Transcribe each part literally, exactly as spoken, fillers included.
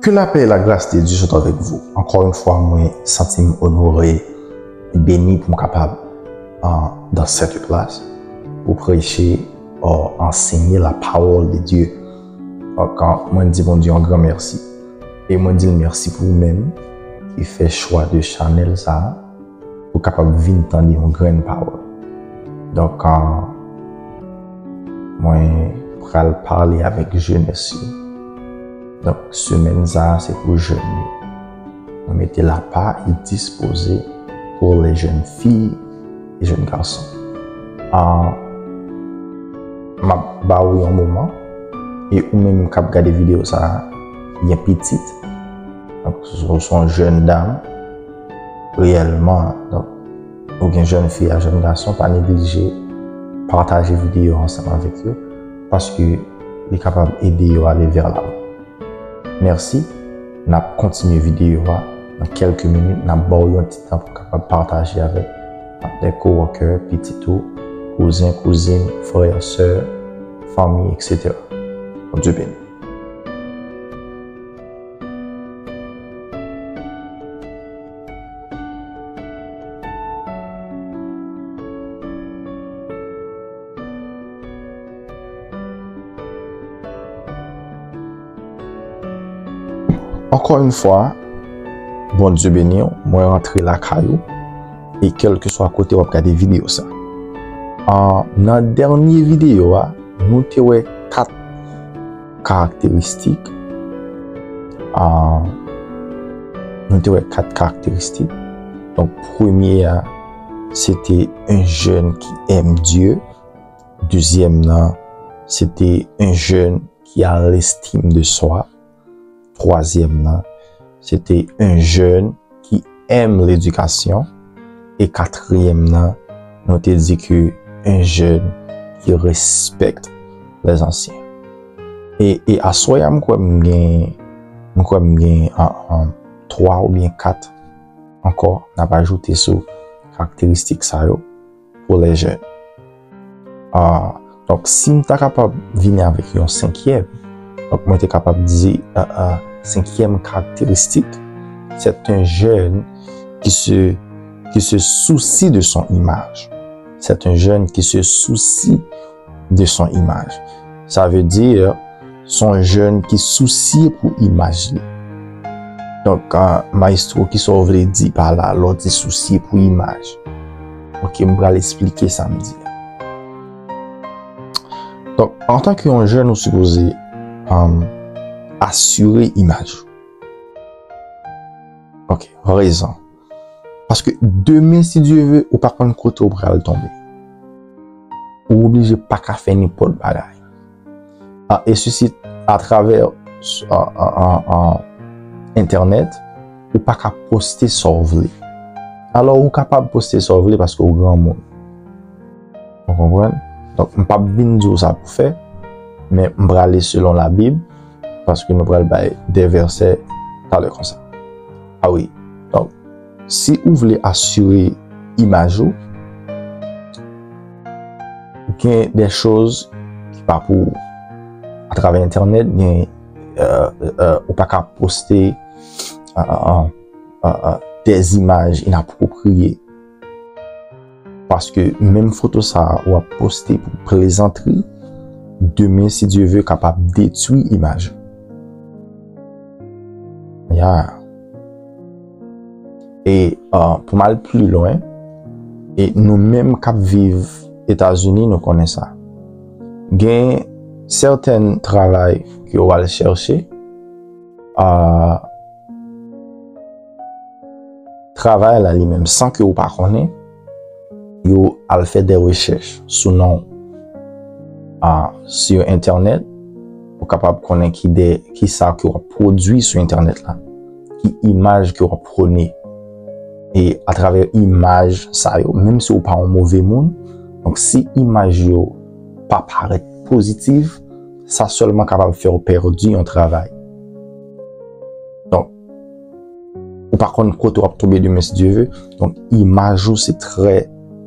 Que la paix et la grâce de Dieu soient avec vous. Encore une fois, mwen santi m onore e beni pou m kapab, uh, dans cette place, pou preche, uh, ansenye la parole de Dieu. Donk, uh, mwen di Bondye yon gran mèsi. E mwen di l mèsi pou ou menm ki fè chwa de chanèl sa a, pou kapab vin tande yon grenn pawòl. Donk, uh, mwen pral pale avèk jenès yo. Donk, semèn sa a, se pou jèn yo. Mwen mete l apa e dispoze pour les jeunes filles et jeunes garçons. Ah, m ap ba ou yon moman, e ou menm k ap gade videyo sa a, gen pitit, donk, ou se yon jèn dam, reyèlman, donk, ou gen jèn fi a, jèn gason, pa neglije pataje videyo ansanm avèk yo, paske li kapab ede yo ale vè lavan. Mèsi. N ap kontinye videyo a nan kèlke minit. N ap ba w yon ti tan pou w kapab pataje avèk patnè, coworker, pitit ou, kouzen, kouzin, frè, sè, fanmi, etsetera. Bondye beni. Ankò yon fwa, Bondye beni w. Mwen rantre lakay ou, e kèlkeswa kote w ap gade videyo sa. Ah, nan dènye videyo a, nou te wè kat karakteristik. Ah, nou te wè kat karakteristik. Donk, premye a, se te un jeune qui aime Dieu. Dezyèm nan, se te un jeune qui a l'estime de soi. Twazyèm nan, se te un jeune qui aime l'éducation. E katriyèm nan, nou te di ke un jeune qui respecte les anciens. E, e aswè a, m kwè m gen, m kwè m gen, an, an, twa oubyen kat ankò, n ap ajoute sou karakteristik sa yo pour les jeunes. Ah, donk, si m ta kapab vini avèk yon senkyèm, donk, mwen te kapab di, ah, ah, senkyèm karakteristik, c'est un jeune qui se, qui se soucie de son image. C'est un jeune qui se soucie de son image. Sa vle di, se yon jèn ki sousye pou imaj li. Donk, ah, maestro, kisa w vle di pa la, lè w di sousye pou imaj? Ok, m pral esplike sa m di a. Donk, antanke yon jèn, ou sipoze, um, asire imaj ou. Ok, rezon. Paske demen, si Dye ve, ou pa konn kote ou pral tonbe. Ou oblije pa ka fè nenpòt bagay. Ah, e sisi atravè, ah, ah, ah, ah, entènèt, ou pa ka poste sa w vle. Alò, ou kapab poste sa w vle paske ou granmoun. Ou konprann? Donk, m p ap vin di w sa pou fè, men m prale selon Labib, paske nou pral bay de vèsè talè konsa. Ah wi. Donk, si ou vle asire imaj ou, gen de choz ki pa pou ou. Atravè entènèt, gen, euh, euh, ou pa ka poste, euh, euh, euh, euh, des images inappropriées. Paske menm foto sa a w ap poste pou plezantri, demen, si Dye ve, kapab detwi imaj ou. Ya. E, ah, pou m al pli lwen, e nou menm k ap viv Etazini, nou konnen sa. Gen sèten travay ke w al chèche, ah, travay la li menm, san ke ou pa konnen, yo al fè de rechèch sou non w, ah, sou entènèt, pou kapab konnen ki de, kisa ke w ap pwodui sou entènèt la, ki imaj ke w ap pwone. E atravè imaj sa yo, menm si w pa yon move moun, donk si imaj yo pa parèt pozitif, sa sèlman kapab fè w pèdi yon travay. Donk, ou pa konn kote w ap tonbe demen, si Dye ve. Donk, imaj ou se trè,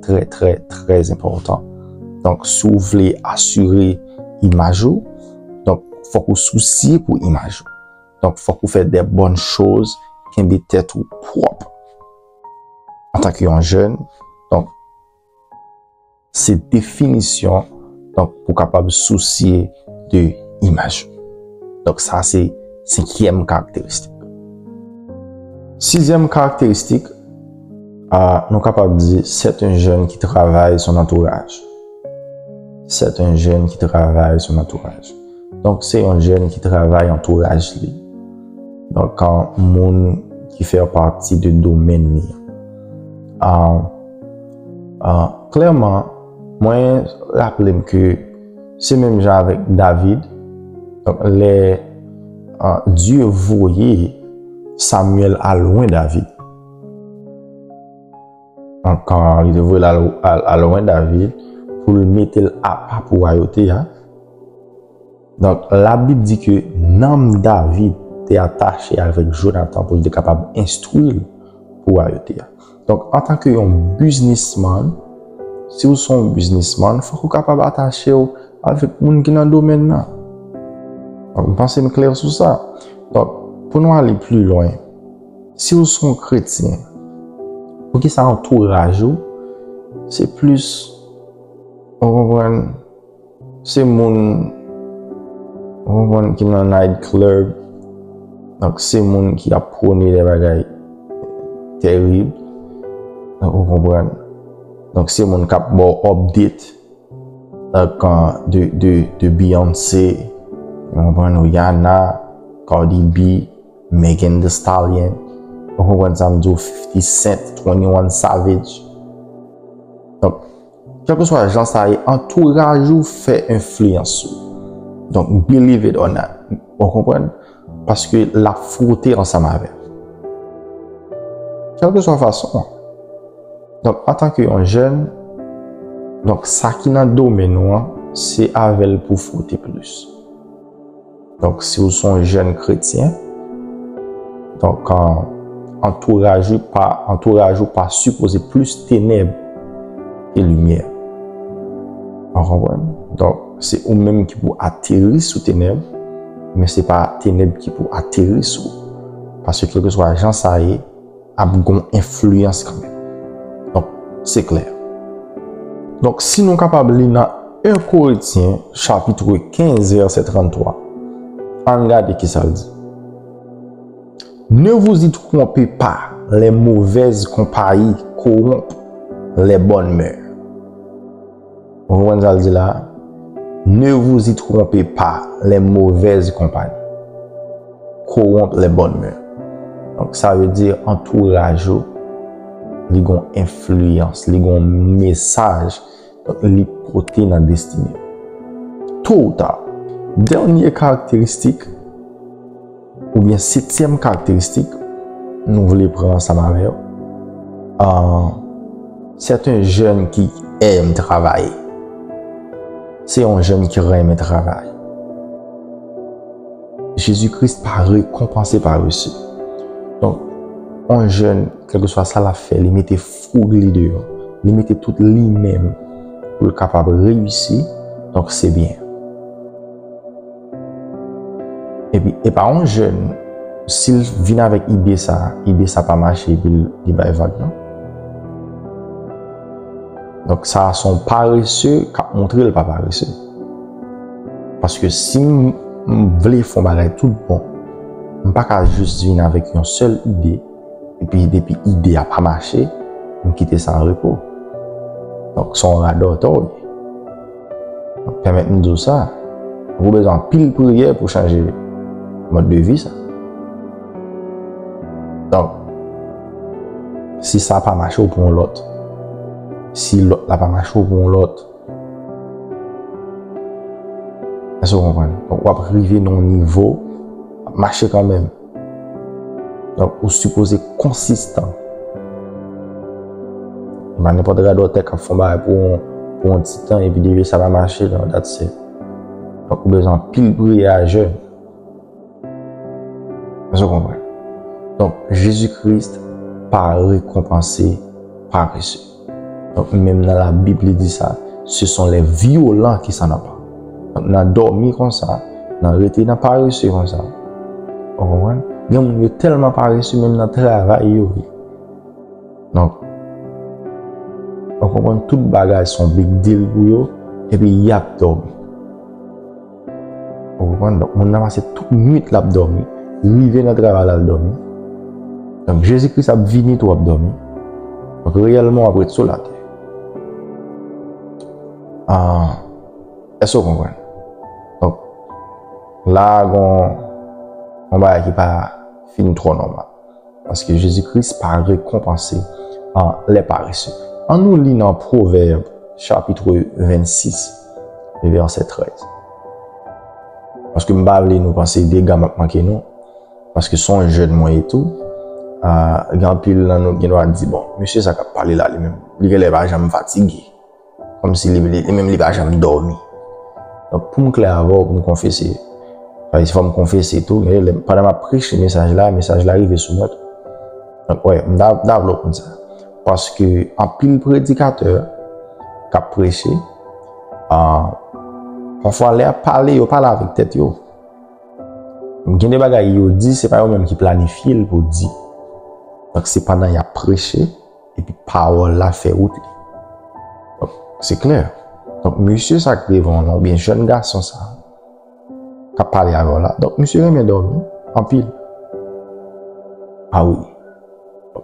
trè, trè, trè enpòtan. Donk, si w vle asire imaj ou, donk, fòk ou sousye pou imaj ou. Donk, fòk ou fè de bòn choz, kenbe tèt ou pwòp antanke yon jèn. Donk, se definisyon, donk, pou kapab sousye de imaj ou. Donk, sa se senkyèm karakteristik. Sizyèm karakteristik, a, nou kapab di, c'est un jeune qui travaille son entourage. C'est un jeune qui travaille son entourage. Donk, se yon jèn ki travay antouraj li. Donk, an, moun ki fè pati de domèn li. An, an, klèman, mwen raple m ke se menm jan avèk David. Donk, lè, an, Dye voye Samyèl al lwen David. Donk, an, li te voye l al, al, al lwen David pou l mete l apa pou wayote a. Donk, Labib di ke nanm David te atache avèk Jonatan pou l te kapab enstwi l pou wayote a. Donk, antanke yon biznismann, si w se yon biznismann, fòk ou kapab atache w avèk moun ki nan domèn nan. Donk, m panse m klè sou sa. Donk, pou nou ale pli lwen, si w se yon kretyen, poukisa antouraj ou se plis, ou konprann, se moun, ou konprann, ki nan night club. Donk, se moun ki ap pwone de bagay terib. Donk, ou konprann. Donk, se moun k ap ba w update. Donk, an, de, de, de Beyoncé, ou konprann, Rihanna, Cardi B, Megan Thee Stallion. Ou konprann sa m di w, fifty Cent, twenty-one Savage. Donk, kèlkeswa jan sa ye, antouraj ou fè enfliyans sou ou. Donk, believe it or not. Ou konprann? Paske l ap fwote ansanm avè w. Kèlkeswa fason an. Donk, antanke yon jèn, donk, sa ki nan domèn ou an, se avè l pou w fwote plis. Donk, si w se yon jèn kretyen, donk, an, antouraj ou pa, antouraj ou pa sipoze plis tenèb ke limyè. Ou konprann? Donk, se ou menm ki pou ateri sou tenèb, men se pa tenèb ki pou ateri sou ou. Paske kèlkeswa jan sa ye, ap gon enfliyans kanmenm. Donk, se klè. Donk, si nou kapab li nan en Korentyen, chapit kenz, vèsè tranntwa, ann gade ki sa l di. Ne vous y trompez pas, les mauvaises compagnies corrompent les bonnes mœurs. Ou konprann sa l di la? Ne vous y trompez pas, les mauvaises compagnies corrompent les bonnes mœurs. Donk, sa vle di antouraj ou, li gon enfliyans, li gon mesaj, donk, li pote nan destine. To ou ta, dènye karakteristik, oubyen setyèm karakteristik nou vle pran ansanm avè yo, ah, c'est un jeune qui aime travailler. Se yon jèn ki renmen travay. Jezi Kris pa rekonpanse parese. Donk, yon jèn, kèlkeswa sa l ap fè, li mete foug li deyò. Li mete tout li menm pou l kapab reyisi. Donk, se byen. Epi, e pa yon jèn, si l vin avèk ide sa, ide sa pa mache, epi l, li bay vag, non. Donk, sa a se yon parese k ap montre l pa parese. Paske si m, m vle fè yon bagay tout bon, m pa ka jis vin avèk yon sèl ide, epi depi ide a pa mache, m kite sa an repo. Donk, se yon radòtè w ye. Donk, pèmèt m di w sa, ou bezwen anpil priyè pou chanje mòd de vi sa. Donk, si sa pa mache, ou pran yon lòt. Si lòt la pa mache, ou pran yon lòt. Èske w konprann? Donk, w ap rive nan yon nivo, w ap mache kanmenm. Donk, ou sipoze konsistan. E pa nenpòt radòtè k ap fè yon bagay pou yon, pou yon ti tan, epi depi sa pa mache, non, that's it. Donk, ou bezwen anpil priyè a jèn. Èske w konprann? Donk, Jezi Kris pa rekonpanse parese. Donk, menm nan Labib, li di sa, ce sont les violents qui s'en emparent. Donk, nan dòmi konsa, nan rete nan parese konsa, Ou konprann? Gen moun yo tèlman parese, menm nan travay yo ye. Donk, ou konprann, tout bagay se yon big deal pou yo, epi y ap dòmi. Ou konprann? Donk, moun nan pase tout nwit l ap dòmi, rive nan travay la, l dòmi. Donk, Jezi Kris ap vini tou, ap dòmi. Donk, reyèlman, w ap ret sou latè. Ah, èske w konprann? Donk, la a gon, gon bagay ki pa fin twò nòmal. Paske Jezi Kris pa rekonpanse, ah, lè parese. Ann nou li nan Pwovèb, chapit vennsis, vèsè trèz. Paske m pa vle nou panse dega m ap manke nou. Paske se yon jèn mwen ye tou. Ah, gen anpil nan nou gen dwa di, "Bon, mesye sa k ap pale la, li menm, li genlè pa janm fatige." Kòmsi li, li, li menm li pa janm dòmi. Donk, pou m klè avè w, pou m konfese, paske fò m konfese tou, gen lè, pandan m ap preche mesaj la, mesaj la rive sou mwen tou. Donk, wè, m ta, m ta vle w konn sa. Paske anpil predikatè k ap preche, ah, pafwa lè y ap pale, yo pale avèk tèt yo. Gen de bagay yo di, se pa yo menm ki planifye l pou di. Donk, se pandan y ap preche, epi pawòl la fè wout li. Donk, se klè. Donk, mesye sa k devan w lan, oubyen jèn gason sa, k ap pale avè w la. Donk, misye renmen dòmi, anpil. Ah wi.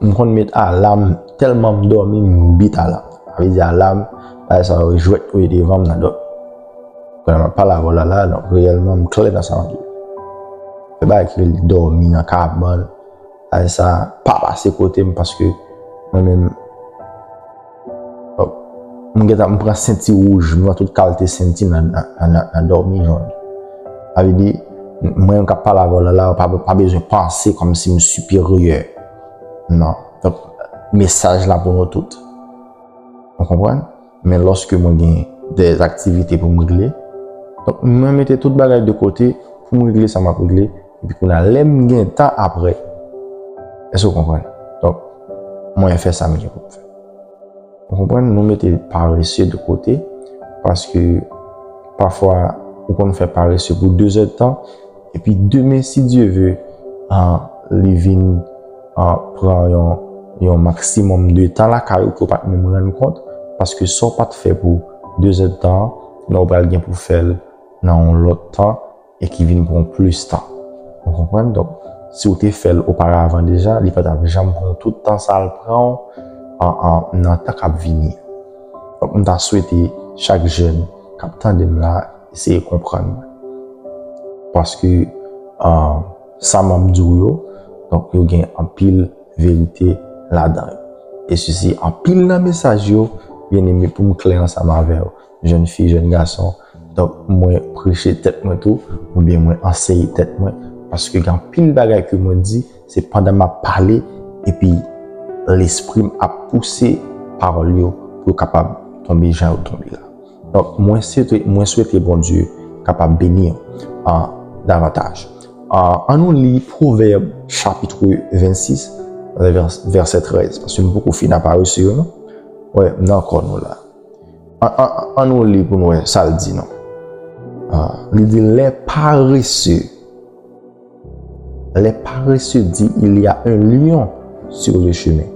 M konn met alam, tèlman m dòmi, m bit alam. Sa vle di alam, bagay sa yo jwèt yo ye devan m nan dòmi. Pandan m ap pale avè w la, la, donk, reyèlman, m klè nan sa m ap di. Se bagay ki rele dòmi nan kabann, bagay sa pa pase kote m paske mwen menm, m gentan, m pran senti wouj, m pran tout kalite senti nan, nan, nan, nan, nan dòmi jwenn. Sa vle di, mwen menm k ap pale avè w la, la, pa, pa bezwen panse kòmsi m siperyè. Non. Donk, mesaj la pou nou tout. Ou konprann? Men lòske mwen gen de aktivite pou m regle, donk, mwen mete tout bagay de kote pou m regle sa m ap regle. Epi kounye a, lè m gen tan apre, èske w konprann? Donk, mwen fè sa m gen pou m fè. Ou konprann? Nou mete parese de kote, paske pafwa, ou konn fè parese pou de zèdtan, epi demen, si Dye ve, ah, li vin, ah, pran yon, yon maksimòm de tan lakay ou ke w pa t menm rann kont, paske sa w pa t fè pou de zèdtan an, men w pral gen pou fè l nan yon lòt tan, e ki vin pran w plis tan. Ou konprann? Donk, si w te fè l oparavan deja, li pa t ap janm pran w tout tan sa l pran w an, an, nan tan k ap vini. Donk, m ta swete chak jèn k ap tande m la, eseye konprann mwen. Paske, ah, sa m ap di w yo, donk, yo gen anpil verite ladan yo. E sesi, anpil nan mesaj yo, byeneme, pou m klè ansanm avè w, jèn fi, jèn gason. Donk, mwen preche tèt mwen tou, oubyen mwen anseye tèt mwen, paske gen anpil bagay ke mwen di, se pandan m ap pale, epi lespri m ap pouse pawòl yo pou yo kapab tonbe jan yo tonbe la. Donk, mwen swete, mwen swete Bondye kapab beni w, ah, davantaj. Ah, ann nou li Pwovèb chapit vennsis, vès-, vèsè trèz, paske m poko fin ap parese yo, non? Wè, m nan kò nou la. An, an, ann nou li pou n wè sa l di, non? Ah, li di, les paresseux, les paresseux dit, il y a un lion sur le chemin.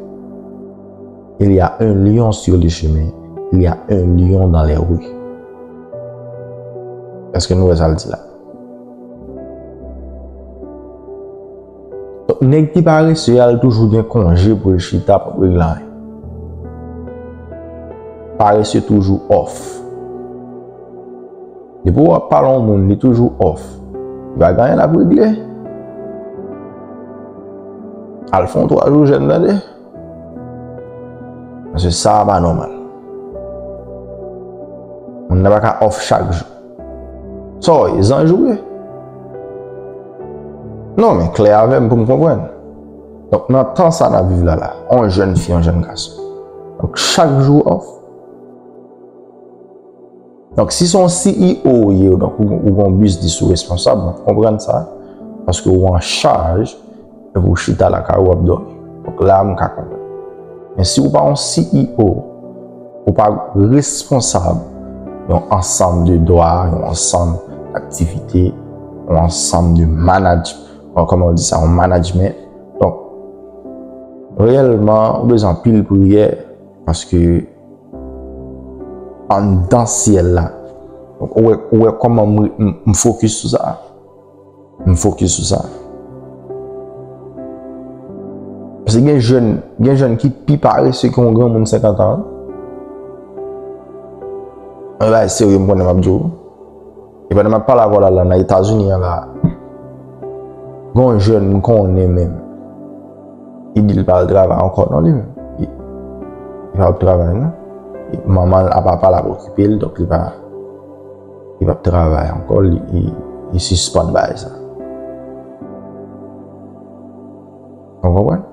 Il y a un lion sur le chemin. Il y a un lion dans les rues. Èske nou wè sa l di la? Donk, nèg ki parese a, l toujou gen konje pou l chita, p ap regle anyen. Parese toujou off. Depi w ap pale yon moun, li toujou off. Li pa gen anyen l ap regle. Al fè yon twa jou jèn, tande. Paske sa a pa nòmal. Moun nan pa ka off chak jou. Sa w ye, zanj ou ye? Non, men klè avè m pou m konprann. Donk, nan tan sa n ap viv la, la, yon jèn fi, yon jèn gason. Donk, chak jou w off. Donk, si se yon C E O ou ye, donk, ou, ou gen yon biznis, ou responsab, mwen konprann sa, paske ou an chaj, epi w chita lakay ou, w ap dòmi. Donk, la a, m ka konprann. Men si ou pa yon C E O, ou pa responsab yon ansanm de dwa, yon ansanm aktivite, yon ansanm de manaj-, Bon, kòman yo di sa, yon management. Donk, reyèlman, ou bezwen anpil priyè, paske anndan syèl la. Donk, ou wè, ou wè kòman m, m, m fokis sou sa. M fokis sou sa. Paske gen jèn, gen jèn ki pi parese ke yon granmoun senkant an. Yon bagay serye m konnen m ap di w. E pandan m ap pale avè w la, la, nan Etazini an la, gen yon jèn m konnen menm, li di l pa al travay ankò non li menm. Li, li pa ap travay non. Li, manman l a papa l ap okipe l, donk li pa, li p ap travay ankò, li, li, li sispann bagay sa. Ou konprann?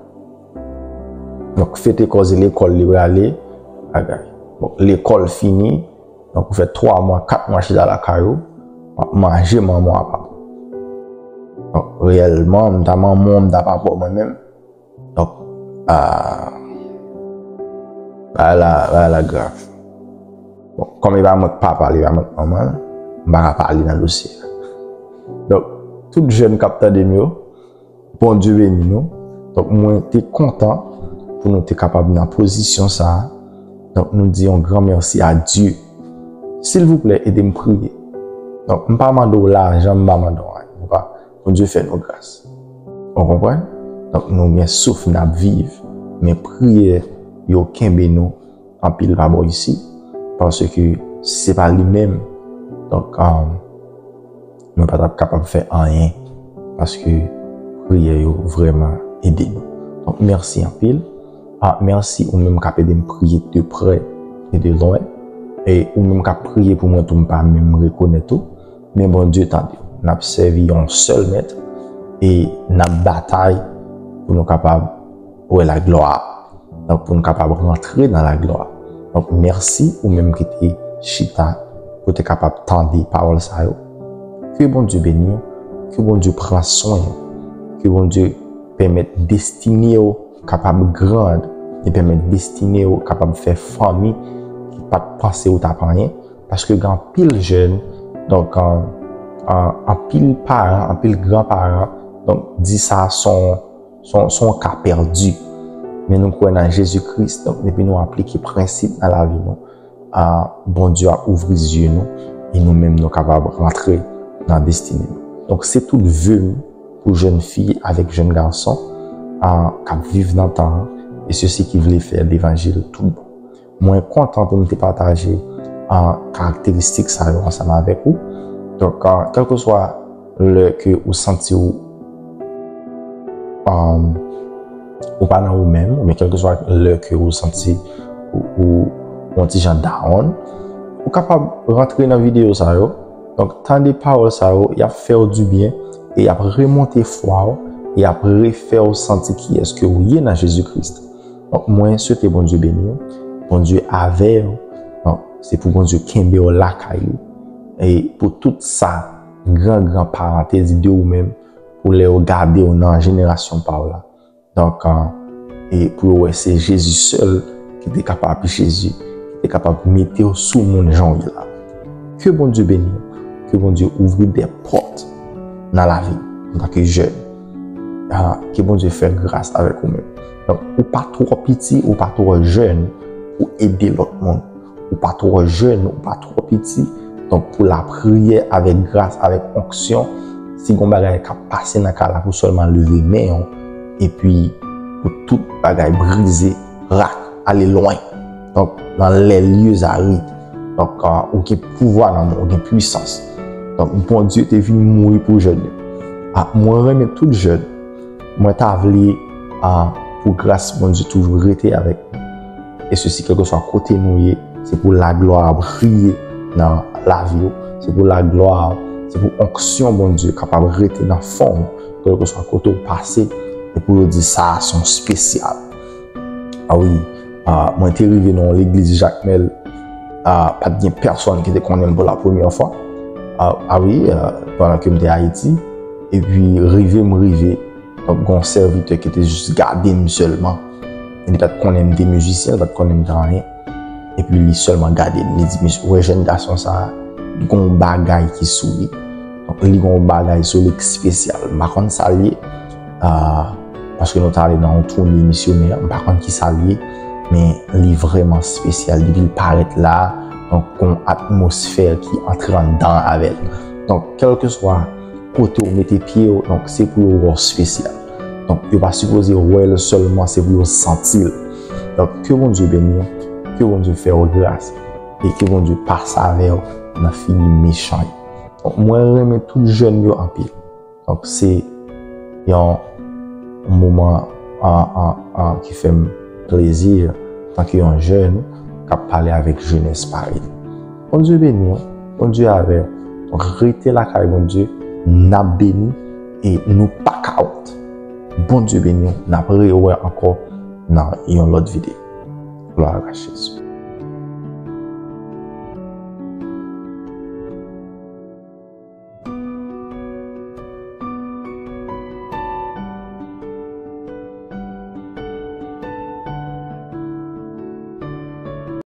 Donk, fete kòze lekòl li prale, bagay. Bon, lekòl fini, donk ou fè twa mwa, kat mwa chita lakay ou, w ap manje manman w a papa w. Donk, reyèlman, m ta manman w, m ta papa w mwen menm. Donk, ah, bagay la, bagay la grav. Bon, kòm e pa mwen k papa l, e pa mwen k manman l, m pa ka pale nan dosye a. Donk, tout jèn k ap tande m yo, Bondye beni nou. Donk, mwen te kontan pou nou te kapab nan pozisyon sa a. Donk, nou di yon gran mèsi a Dye. Silvouplè, ede m priye. Donk, m pa mande w lajan, m pa mande w anyen. M pa, Bondye fè nou gras. Ou konprann? Donk, nou gen souf, n ap viv. Men priyè yo kenbe nou anpil pa bò isi, paske si se pa li menm, donk, um, mwen pa t ap kapab fè anyen, paske priyè yo vrèman ede nou. Donk, mèsi anpil. Ah, mèsi ou menm k ap ede m priye de prè e de lwen. E ou menm k ap priye pou mwen tou, m pa menm rekonèt ou. Men Bondye tande w. N ap sèvi yon sèl Mèt e n ap batay pou nou kapab wè laglwa. Donk, pou nou kapab rantre nan laglwa. Donk, mèsi ou menm ki te chita pou te kapab tande pawòl sa yo. Ke Bondye beni w, ke Bondye pran swen w, ke Bondye pèmèt destine w kapab grand e pèmèt destine w kapab fè fanmi ki pa t panse ou t ap anyen. Paske gen anpil jèn, donk, an, an, anpil paran, anpil granparan, donk, di sa se yon, se yon, se yon ka pèdi. Men nou kwè nan Jezi Kris, donk, depi nou aplike prensip nan lavi nou, a, Bondye ap ouvri zye nou, e nou menm nou kapab rantre nan destine nou. Donk, se tout ve m pou jèn fi avèk jèn gason, a, k ap viv nan tan an, e sesi ki vle fè levanjil tout bon. Mwen kontan pou m te pataje, a, karakteristik sa yo ansanm avèk ou. Donk, a, kèlkeswa lè ke ou santi w, um, ou pa nan ou menm, oubyen kèlkeswa lè ke ou santi ou, ou, ou yon ti jan down, ou kapab rantre nan videyo sa yo. Donk, tande pawòl sa yo, y ap fè w dibyen e y ap remonte fwa w, e y ap refè w santi kiyès ke ou ye nan Jezi Kris. Donk, mwen swete Bondye beni w, Bondye avè w. Donk, se pou Bondye kenbe w lakay li. E pou tout sa, gran, gran paran te di de ou menm, pou lè yo gade w nan jenerasyon pa w la. Donk, e pou yo wè se Jezi sèl ki te kapab, Jezi ki te kapab mete w sou moun jan w ye la. Ke Bondye beni w, ke Bondye ouvri de pòt nan lavi w antanke jèn. A, ke Bondye fè gras avèk ou menm. Donk, ou pa twò piti, ou pa twò jèn pou ede lòt moun. Ou pa twò jèn, ou pa twò piti. Donk, pou lapriyè, avèk gras, avèk onksyon, si gon bagay k ap pase nan kay la, pou sèlman leve men w, epi pou tout bagay brize, rak, ale lwen. Donk, nan les lieux arides. Donk, a, ou gen pouvwa nan men w, ou gen pwisans. Donk, Bondye te vin mouri pou jèn yo. A, mwen renmen tout jèn. Mwen ta vle, a, pou gras Bondye toujou rete avèk nou. E sesi, kèlkeswa kote nou ye, se pou laglwa a briye nan lavi w. Se pou laglwa a, se pou onksyon Bondye kapab rete nan fon w, kèlkeswa kote w pase, e pou yo di sa a se yon espesyal. A wi, a, mwen te rive nan yon legliz Jakmèl, a, pa t gen pèsonn ki te konnen m pou la premyè fwa. A, a wi, a, pandan ke m te Ayiti, epi rive m rive, donk, gen yon sèvitè ki te jis gade m sèlman. Li pa t konnen m te mizisyen, li pa t konnen m te anyen. Epi li sèlman gade m. Li di, "Mesye, ou wè jèn gason sa a, gen yon bagay ki sou li." Donk, li gen yon bagay sou li k espesyal. M pa konn sa l ye, ah, paske nou t ale nan yon toune misyonè, m pa konn ki sa l ye, men li vrèman espesyal. Depi l parèt la, donk, gon atmosfè ki antre anndan avè l. Donk, kèlkeswa kote w mete pye w, donk, se pou yo wè w espesyal. Donk, yo pa sipoze wè l sèlman, se pou yo santi l. Donk, ke Bondye beni w, ke Bondye fè w gras, e ke Bondye pase avè w nan figi mechan yo. Donk, mwen renmen tout jèn yo anpil. Donk, se yon moman an, an, an, ki fè m plezi, antanke yon jèn k ap pale avèk jenès parèy li. Bondye beni w, Bondye avè w. Donk, rete lakay Bondye, n ap beni e nou pa ka wont. Bondye beni w, n ap rewè ankò nan yon lòt videyo. Glwa a Jezi.